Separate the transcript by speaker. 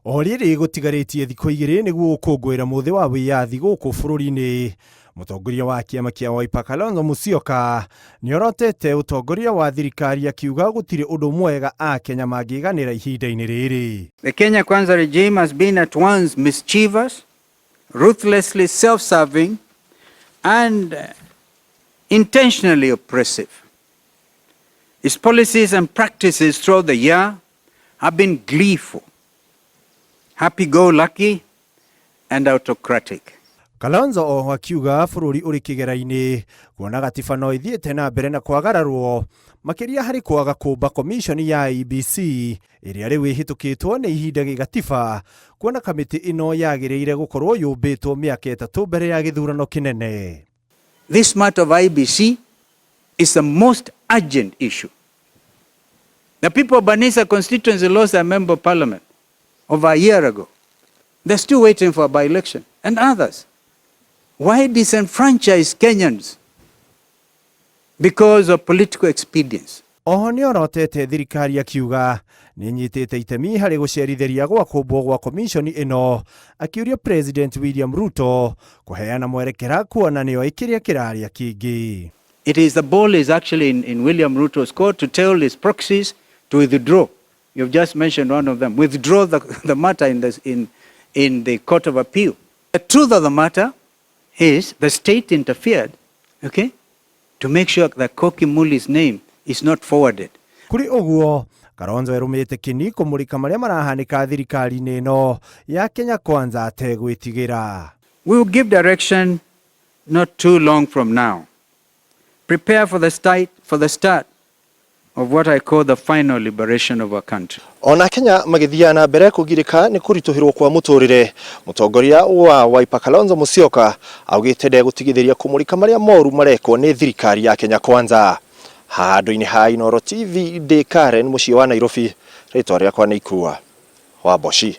Speaker 1: O rĩrĩ gũtigarĩtie thikũ igĩrĩ nĩguo gũkũngũĩra mũthĩ wa wĩyathi gũkũ bũrũri-inĩ, mũtongoria wa kĩama kĩa Wiper Kalonzo Musyoka nĩorotete ũtongoria wa thirikari akiuga gũtirĩ ũndũ mwega Akenya mangĩganĩra ihinda-inĩ rĩrĩ.
Speaker 2: The Kenya Kwanza regime has been at once mischievous, ruthlessly self-serving and intentionally oppressive. Its policies and practices throughout the year have been gleeful, happy-go-lucky and autocratic.
Speaker 1: Kalonzo oho akiuga bũrũri ũrĩ kĩgera-inĩ kuona gatiba no ĩthiĩte na mbere na kwagararwo makĩria harĩ kwaga kũmba komishoni ya IEBC ĩrĩa rĩu ĩhĩtũkĩtwo nĩ ihinda gĩgatiba kuona kamĩtĩ ĩno yagĩrĩire gũkorwo yũmbĩtwo mĩaka ĩtatũ mbere ya gĩthurano kĩnene.
Speaker 2: This matter of IEBC is the most urgent issue. The people of Banisa constituency lost their member of parliament over a year ago. They're still waiting for a by-election and others. Why disenfranchise Kenyans? Because of political expedience.
Speaker 1: Oho nĩorotete thirikari akiuga nĩnyitĩte itemi harĩ gũcerithĩria gwa kũmbwo gwa komishoni ĩno akiũria President William Ruto kũheana mwerekera kuona nĩoĩ kĩrĩa kĩrarĩa kĩngĩ.
Speaker 2: It is the ball is actually in William Ruto's court to tell his proxies to withdraw. You've just mentioned one of them. Withdraw the matter in the Court of Appeal. The truth of the matter is the state interfered, okay, to make sure that Koki Muli's name is not forwarded.
Speaker 1: Kũrĩ ũguo, Kalonzo erũmĩte kĩni kũmũrĩka marĩa marahanĩka thirikari-inĩ ĩno ya Kenya Kwanza ategwĩtigĩra.
Speaker 2: We will give direction not too long from now. Prepare for the start of what I call the final liberation of our country.
Speaker 1: Ona Kenya magĩthiaga na mbere kũgirĩka nĩ kũritũhĩrwo kwa mũtũrĩre, mũtongoria wa Wiper Kalonzo Musyoka augĩte ndegũtigithĩria kũmũrĩka marĩa moru marekwo nĩ thirikari ya Kenya Kwanza. Handũ-inĩ ha Inooro TV ndĩ Karen mũciĩ wa Nairobi, rĩtwa rĩakwa nĩ Ikua wa Mboci.